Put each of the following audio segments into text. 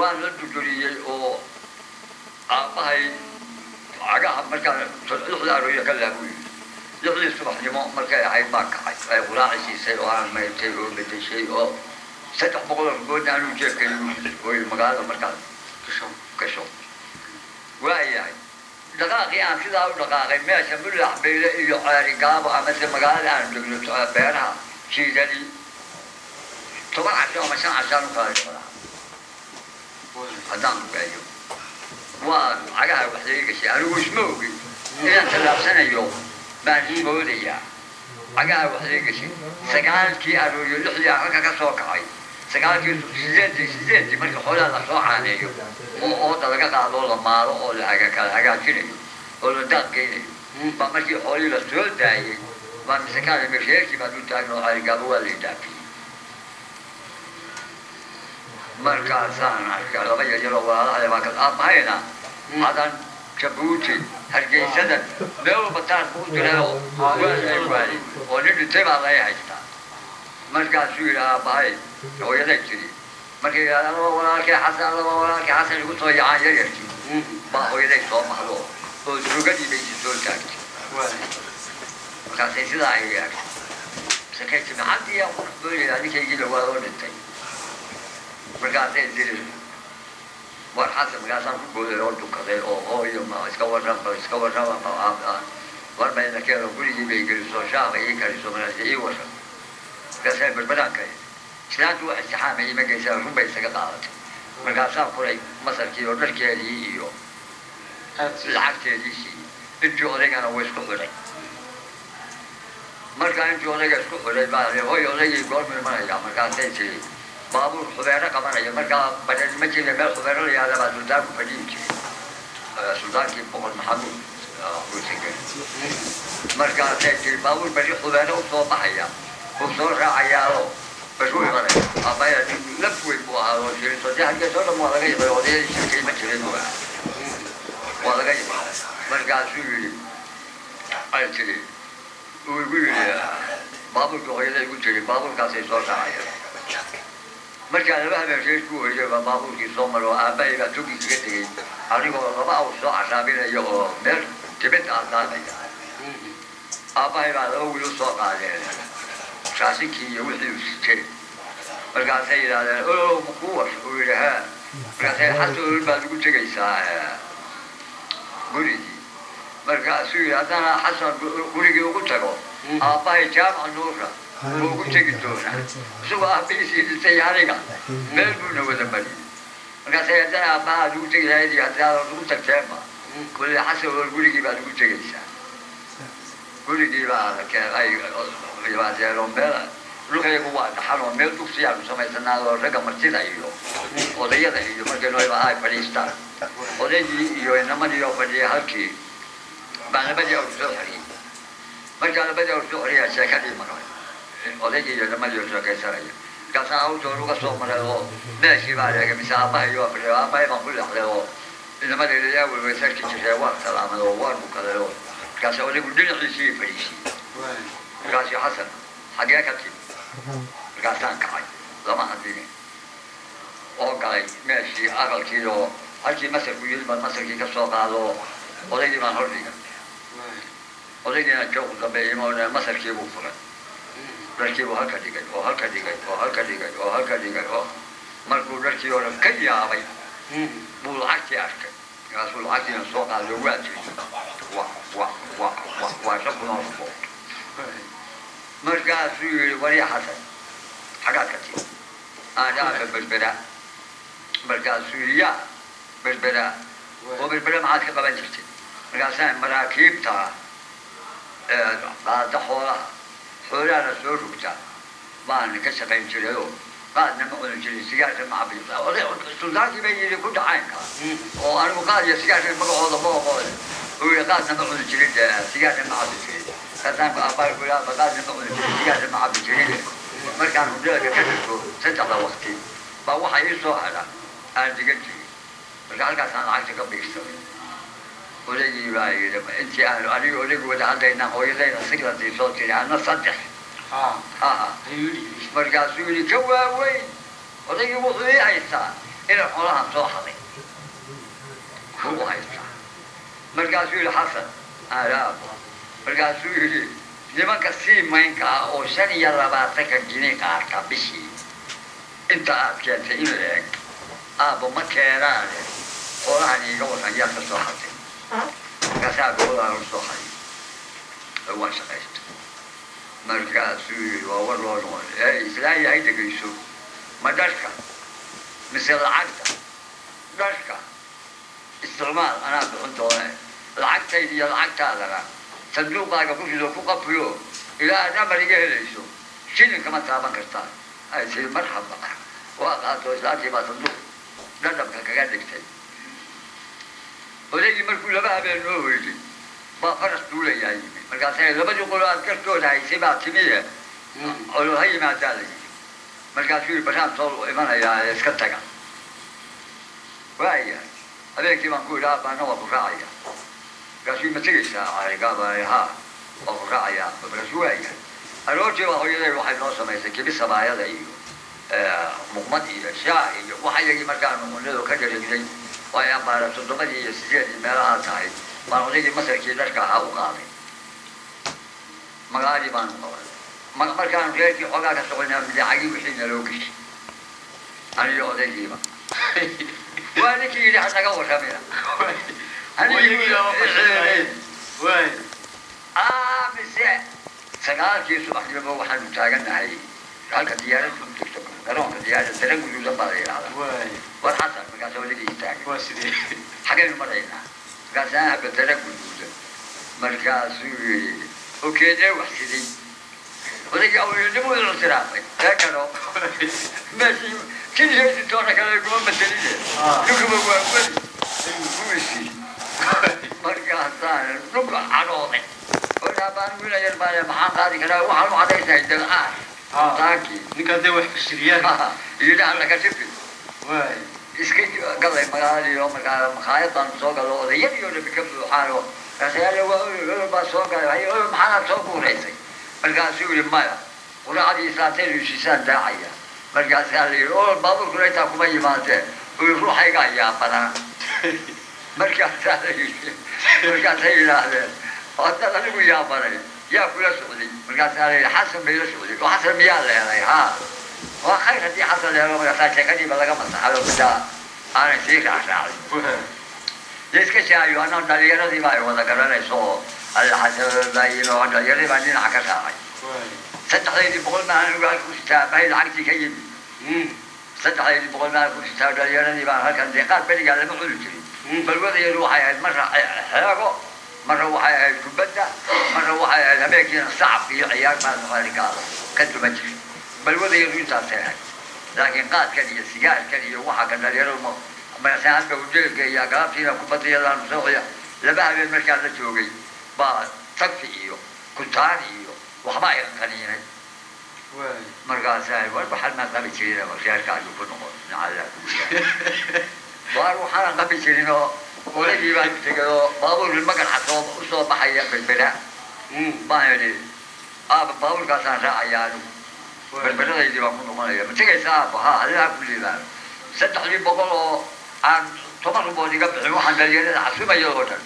Waan la duduriyey oo aabbahay cagaha markaan 6da arooryo ka laabu yidhi. 6dii subaxnimo markay ahayd baan kacay, ay quraaci siisay oo aan mayrtay oo bedeshay oo 300 oo rugoodna anuu jeebka igu ooy magaalada markaas gasho. Waayahay, dhaqaaqii aan sidaa u dhaqaaqay meesha Mulax Beyle iyo Ceeri Gaabo amase magaalada aan degno beeraha jiidani 10 casho ama 5 cashaan u kala socdaa haddaan lugeeyo. Waa cagaha wax laga gashay, anigu isma ogin inaan tallaabsanayo baan ismoodayaa. Cagaha wax laga gashay 9kii arooryo, 6dii aan halka ka soo kacay, 9kii, 8dii marka xoolaha lasoo caaneeyo oo ooda laga qaado oo la maalo oo la kala hagaajinayo oo la daaq geynayo baa markii xoolihii la soo daayey baa misekaada reerkii baan u taagna oo Ceerigaabo waa lay dhaafiyey. Markaasaan arkay laba yaryaroo walaalahay baa ka aabbahayna Cadan, Jabuuti, Hargeysadan meel walba taas buu u dirayoo waa lay waayey oo nin dhintay baa lay haystaa. Markaasuu yidhi aabbahay, hooyaday tiri markay yidhahda laba walaalkii Xasan, laba walaalkii Xasan igu soo yacaan yaryarkii baa hooyaday soo baxdo oo durugadii bay isi soo taagtay. Markaasay sidaa ay eegtay sakay timi haddii aan qurux doonayaa ninkaygii dhawaa oo dhintay. Markaasay tiri war Xasan. Markaasaan ku booday oo dukaday oo hooyo ma iska warrama, iska warrama war bayna keeno. Gurigii bay geliso, shaah bay ii kariso, markaasay ii warram. Markaasay Berberaan ka islaantu wax istixaamay ima geysaa, run bay isaga qaadatay. Markaasaan furay masarkii oo dharkeedii iyo lacagteedii siiyey. Intii odaygana way isku xidhay. Markaa intii odayga isku xidhay baa hooy odaygii goormu imanaya? Markaasay tiri baabuur xubeero qabanaya. Markaa badhan ma jira, meel xubeero la yihahda baa suldaanku fadhiyi jiray, suldaankii Boqor Maxamuud Buusagel. Markaasay tiri baabuur berri xubeero usoo baxaya uu soo raacayaao basuu imanaya. Aabaya nin laf weyn buu ahaa oo jirin soo dee Hargeysa oo dhan waa laga yimay, odayadii shirka ima jirin buu ahaa, waa laga yimay. Markaasuu yidhi, ay tiri, uu igu yidhi baabuurka, hooyada igu tiri baabuurkaasay soo raacayaan. Markaa laba habeen reerku hoyday baa baabuurkii soo maro oo aabbahay baa togii kaga tegey anigoo laba awr soo caraabinaya oo meel dibadda ah daaqaya. Aabbahay baa laba wiil u soo qaadeen raasinkii iyo wixii uu sitay. Markaasay yidhahdeen o makuu war? Uu yidhi haa. Markaasay Xasan olol baad ugu tegaysaa gurigii. Markaasuu yidhi haddana Xasan gurigii ugu tago aabbahay Jaamac Nuura buu ugu tegi doonaa, isagoo aabbihiisii dhintay aniga meel buuna wada mariyey. Markaasay haddana aabbaha aad ugu tegi lahayd iyo haddii aad ugu tagteenba kulli Xasan olol gurigii baad ugu tegaysaa. Gurigii baa la keenay, yimaadeen oo meel dhulkayagu waa dhaxan oo meel dugsiyaanu samaysanaa oo ragga martida iyo odayada iyo markay noo ay fadhiistaan. Odaygii iyo inamadii oo fadhiyay halkii baan labadii awr soo xoriyey. Markaa labadii awr soo xoriyaa sheekadii maqlay odaygii iyo inamadii oo sheekaysanaya. Markaasaan awrtoon uga soo maray oo meeshii baa eegay mise aabbahay waa fadhiya. Aabbahay baan ku leexday oo inamadii yaa welweysarki jiree waan salaamay oo waan dhukaday oo markaas odaygu dhinaciisii fadhiisiyey. Markaasuu Xasan xagee ka timi? Markaasaan kacay lama hadlin oo galay meeshii aqalkii oo halkii masarku yiri baan masarkii ka soo qaado odaygii baan hordhigay. Odaygiina joog dambeeyey masarkii buu furay, dharkii buu halka dhigay oo halka dhigay oo halka dhigay oo halka dhigay oo markuu dharkii oo dhan ka yaabay buu lacagtii arkay. Markaasuu lacagtiina soo qaado waa tiri wa wa wa wa waa 5000 oo rubood. Markaasuu yidhi wariya Xasan xagaad ka timi? Aan aaba Berbera. Markaasuu yidhi yaa Berbera oo Berbera maxaad ka qaban jirtay? Markaasaan maraakiibta qaada xoolaha, xoolahana soo rugta baan ka shaqayn jirayoo qaadna ma cunin jirin, sigaarka ma cabin. Oday suldaankii bay yidhi ku dhacaynka oo anigu qaad iyo sigaarka magacooda ma oqoon. Uu yidhi qaadna ma cuni jirin, sigaarna ma cabi jirin. Markaasaan aabbahay ku yidhi aabba qaadna ma cuni jirin, sigaarna ma cabi jirin, markaan hudheelka ka dhigto saddexda waqti baa waxa ii soo hadha aan digan jirin, marka halkaasaan lacagta ka biirsaday. Odaygii baa yidhi intii aan aniga odaygu wada hadlaynaa hooyadayna sigladii soo tiri anna saddex ha. Markaasuu yidhi ka waaweyn odaygii wuxuu ii haystaa Inay xoolahan soo xaday buu u haystaa. Markaasuu yidhi Xasan aabo, markaasuu yidhi nimanka sii maynka ah oo 25-ka gini qaata bishii, inta aad keentay in la eg aabbo ma keenaane, xoolahan iiga wadan yaa ka soo xaday? Markaasaa gobolaan u soo xaday oo waan shaqaysta. Markaasuu yidhi waa war loo noqon ee islaan yahay, dhegayso, ma dharka mise lacagta? Dharka isticmaal, anaa bixin doone. Lacagtayda iyo lacagtaadana sanduuqaaga ku rido, ku qafiyo ilaa aad amar iga helayso, shilin kama taaban kartaa. Ay tiri marxaba, waa qaato. Islaantii baa sanduuq dhadhabka kaga dhigtay. Odaygii markuu 2 habeen noo hoyday baa faras duulayaa yimi. Markaasay labadii qolo aad gartooda haysay baa timiye, olo ha yimaadaa la yidhi. Markaasuu yidhi baraan soo imanayaa ee iska taga. Waayahay, habeenkii baan ku yidhi aabbaana waa ku raacaya. Markaasuu ma tegaysaa carigaaba? Haa, waa ku raacayaa. Markaasuu waayahay. Aroortii baa hooyaday waxay noo samaysay kibi sabaayada iyo muqmad iyo shaah iyo waxa yagii. Markaanu cunadu ka dharegnay oo ay ambaara 7-dii iyo 8-dii meelahaa tahay baan odaygii masarkii dharka ahaa u qaaday. Magaaladii baanu qabanay. Markaanu reerkii xoogaa ka soconaa midacagii wixii naloo geshay aniyo odaygiiba. Waa ninkii yidhi hanaga warramina. Waay. Mise 9-kii subaxnimo waxaanu taagannahay halka diyaaraddu ku degto, garoonka diyaaradda daran guduudan baa la yidhahdaa. War Xasan, markaas odaygii istaagay. Waa sidee? Xagaynu maraynaa? Markaasaan haba dara guduudan. Markaasuu yidhi okeedee wax siday? Odaygii awliyanimo ictiraafay ee kano meeshii keligeesi toona kale kuma mateline. Ninkuba waa weli guisi. Markaasaan dhulka cadhooday oo dhaabaan wiilayar baan maxaan qaadi karaa? Waxaan u cadaysahay dalcaar sultaankii. Ninka hadday wax fashiliyaan. Yidhi alla ka shifi. Iska galay magaaladii oo markaa makhaayad baan soo galo, odayadii oo dhami ka buuxaan oo markaas alla waa olol, olol baa soo galay. Hay olol, maxaanaad soo guuraysay? Markaasuu yidhi maya, quraacdii islaantaydu heshiisaan daacaya. Markaasaa la yidhi olol baabuurkuna intaa kuma yimaadeen uu yidhi ruuxaygaa yaabanaa. Markaasaa la yidhi, markaasay yidhaahdeen haddaad adigu yaabanay yaa kula socday? Markaasaa la yidhi Xasan bay la socday. Oo Xasan miyaa la helay? Haa, waa khayr haddii Xasan la helo. Markaasaa sheekadiiba laga masaxay oo midaa aanay sii raacraacin. Dee iska shaayo anaa dhalinyaradii baa ay wada garanayso oo alla Xasan baa yimi oo dhalinyaradii baa dhinaca ka raacay. 300-daydii baan anigu halka ku sitaa bahay lacagtii ka yimi. 300-daydii baan ku sitaa, dhalinyaradii baan halkan. Dee qaar berigaa lama cuni jirin. Balwadayadu waxay ahayd marra xeego, marra waxay ahayd kubadda, marra waxay ahayd habeenkiina sacab iyo ciyaar baan arigaada ka duman jiray. Balwadayadu intaasay ahayd, laakiin qaadkan iyo sigaarkan iyo waxa kan dhalinyaradu ma markaasaan hadda ujeelka iyo galabtiina kubadayadaan soo ciya. 2 habeen markaan la joogay baa tagfi iyo kutaan iyo waxba ay qaniinay. Markaasaa war waxaan maa qabi jirin reerka ayuu ku noqon nacalaa kugu waar waxaanan qabi jirin oo odaygii baan tegay oo baabuurkii magaca soo usoo baxaya Berbera baan idhi aaba baabuurkaasaan raacaya anigu, Berberadaydii baan ku noqonaya, ma tegaysa aaba? Haa, adigaa ku liibaano. 300-dii oo aan 10 rubood iga bixin waxaan dhalinyarada casumaya oo dhan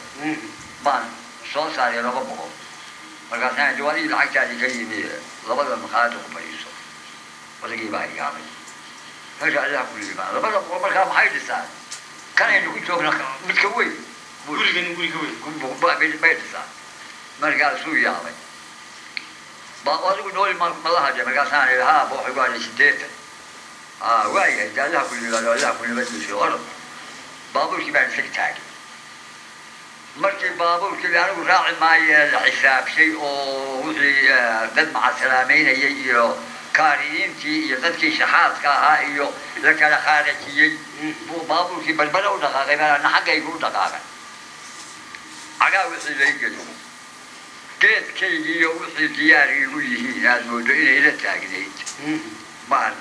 baan soo saaray 200. Markaasaan idhi waa ii lacagtaadii ka yimi, labada maqaayada ku fadhiiso. Odaygii baa yaabay. Meesha allaha ku liibaan 200 markaa maxay dhisaan? Kanaynu ku joogna midka weyn. Gurigan guri ka weyn bay dhisaan. Markaasuu yaabay ba adigu nooli malaha de. Markaasaan idhi haa ba waxay ku hadhay 80. Waayahay de, allaha ku liibaano, allaha ku nabadgeliyo, orod. Baabuurkii baan isaga taagay. Markii baabuurkii anigu raaci maaye la xisaabshay oo wixii dad macasalaameynayay iyo kaariyiintii iyo dadkii shaxaadka ahaa iyo la kala khaarajiyey buu baabuurkii Berbera u dhaqaaqay. Baan xaggaygu u dhaqaaqay, cagaa wixii lay geli geedkaygii iyo wixii diyaar iigu yihiin aad moodo inay la taagnayd baan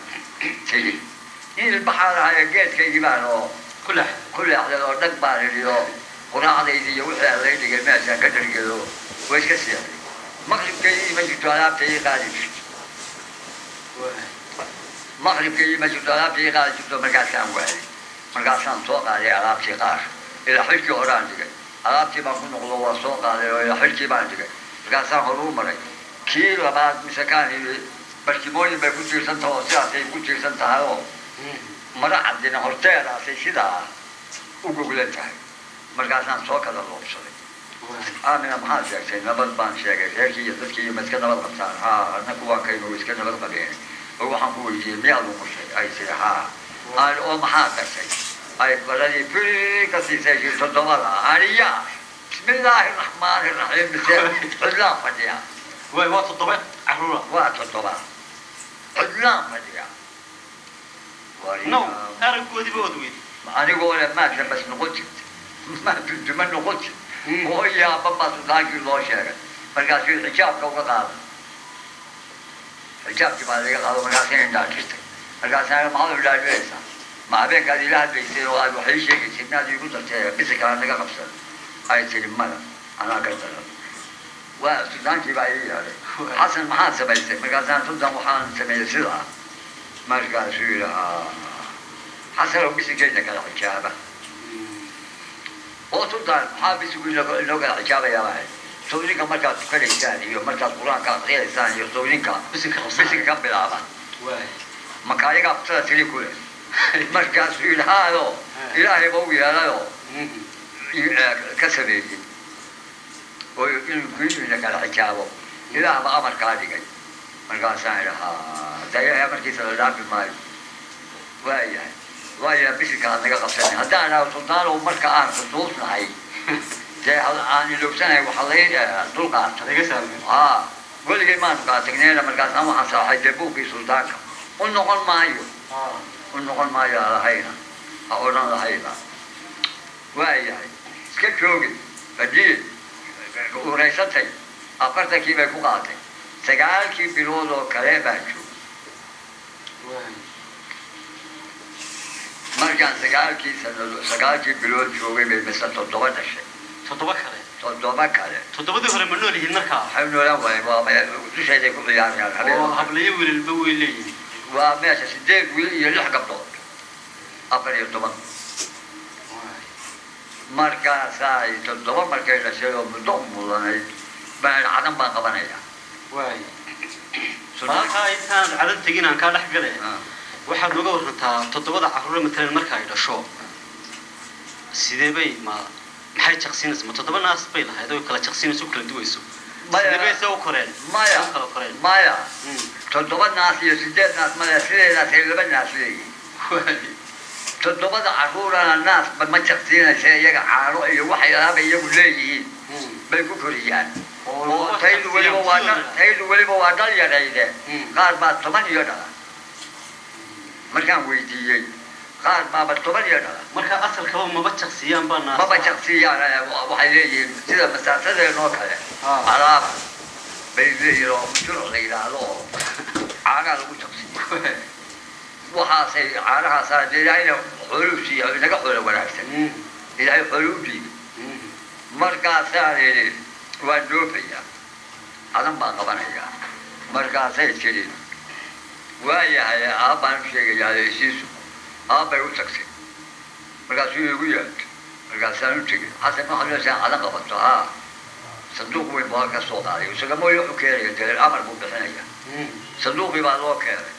tegey. Nin ilbaxaan ahayo, geedkaygii baan oo ku leex ku leexday oo dhag baan idhi oo quraacdaydii iyo wixii aan lay dhigay meeshaan ka dhargedo way iska seexday. Maqribkaydii ma jirto alaabta ii qaadi jirto. Maqribkaydii ma jirto alaabta ii qaadi jirto. Markaasaan waayay. Markaasaan soo qaaday alaabtii qaar, ilaa xilkii horaan dhigay. Alaabtii baan ku noqdo, waa soo qaaday oo ilaa xilkii baan dhigay. Markaasaan horuu maray kii labaad, mise kaan yidhi barkimooyin bay ku tiirsan tahay oo sidaasay ku tiirsan tahay oo mara caddina horteedaasay sidaa u goglan tahay. Markaasaan soo kala loobsaday. Aamina, maxaad sheegtay? Nabad baan sheegay. Reerkii iyo dadkii iyo ma iska nabad qabtaan? Haa, annaku waan kaynu iska nabad qabeen. Oo waxaan ku weydiiyey, miyaad umushay? Ay tiri, haa. Aan oo maxaad dhashay? Ay baradii firi ka siisay, shir toddobada. Aniya, bismillaahi raxmaani raxiim, mise cidlaan fadhiya. Waay, waa 7 caruura. Waa 7, cidlaan fadhiya. No araggoodiiba ood weyd. Anigoo le maad bas noqotid, maad dunduma noqotid oo yaaba baa sultaankii loo sheegay. Markaasuu xijaabka uga qaaday. Xijaabkii baa laga qaado. Markaasay indhaajirtay. Markaasaan, maxaad indhaajinaysaa? Ma habeenkaad ila hadlaysay oo aad waxay sheegaysay inaad iigu dartay bisi kala naga qabsan? Ay tiri, mada anaa ka daran. Waa sultaankii baa ii yeedhay. Xasan, maxaad samaysay? Markaasaan, sultan, waxaan sameeyey sidaa. Markaasuu yidhi, Xasanow, bisinkeena kala xijaaba. Oo sultaan, maxaa bisigu inoo kala xijaabayaa? Baa sow idinka markaad tukanaysaan iyo markaad Qur-aanka akriyaysaan iyo sow idinka bisinka qabsanaya. Bisinka ka bilaaba. Waay. Marka ayagaa futada tiri ku leh. Markaasuu yidhi, haado Ilaahay ba u yeelayoo ka sameeyey oo inuu kuina kala xijaabo Ilaah ba amarkaa dhigay. Markaasaan idhi, haa, daya markiisa la dhaafi maayo. Waayahay, waayahay, bisinka aad naga qabsanay. Haddaan idhaho, sultaanow, marka aan xusuusnahay dee aan ilowsanahay, waxa lay dul qaata. Laga saamay. Haa, weligay maanu kala tagnayna. Markaasaan waxaan saaxay dee buuggii sultaanka. U noqon maayo, u noqon maayo lahayna ha odhan lahayna. Waayahay, iska joogi fadhiye. Ureysatay, 40kii bay ku qaatay. 9kii bilood oo kale baan joogay. Waay. Markaan 9kii sanadood, 9kii bilood joogay bay mise 7 dhashay. 7 kale. 7 kale. 7dii hore ma nool yihiin markaa? Waxay noolaan waayeen, waa dushayday ku ciyaarayaan oo habeen. Hablayo wiilalba way leeyihiin. Waa meesha 8 wiil iyo 6 gabdhood, 14. Waay. Markaasaay 7 markay dhashay oo muddo mudanayd baan Cadan baan qabanaya. Waay, halkaa intaan Cadan tegin aan kaa dhex gale. Waxaad nooga warantaa 7da carruure matalan marka ay dhasho, sidee bay ma maxay jaqsiinaysa? Ma 7 naas bay lahayd oo kala jaqsiinayso, kala duwayso? Maya. Sidee bay se u koreen? Maya. U kala koreen. Maya, 7 naas iyo 8 naas maya, sideedaas ay 2 naas leeyihiin. Waay. 7da carruurana naasba ma jaqsiinaysa, iyaga caano iyo waxay alaaba iyagu leeyihiin bay ku koriyaan. Oo taydu weliba waa dhal, taydu weliba waa dhal yarayde. Qaar baa 10 iyo dhala. Markaan weydiiyey, qaar baaba 10 iyo dhala. Marka asalkaba maba jaqsiyaan baa naas? Maba jaqsiiyaan. Waxay leeyihiin sida masaasadeenoo kale alaaba bay leeyihiin oo mujuruc la yidhaahdo oo caanaha lagu jaqsiiyo. Waxaasay caanahaasaa dee Ilaahayna xooluu siiya, inaga xoolo wanaagsan. Ilaahay xoolo u dhiibay. Markaasaan idhi, waan dhoofayaa, Cadan baan qabanayaa. Markaasay tidhi, waayahay, aabbaan u sheegayaa isiisu. Aabbay u tagtay. Markaasuu igu yeedhay. Markaasaan u tegey. Xasan, waxaad leedahay Cadan qabato? Haa. Sanduuq weyn baa ka soo qaaday. Isaga mooyo wuxuu keenaya dee amar buu bixinaya. Sanduuqii baa loo keenay.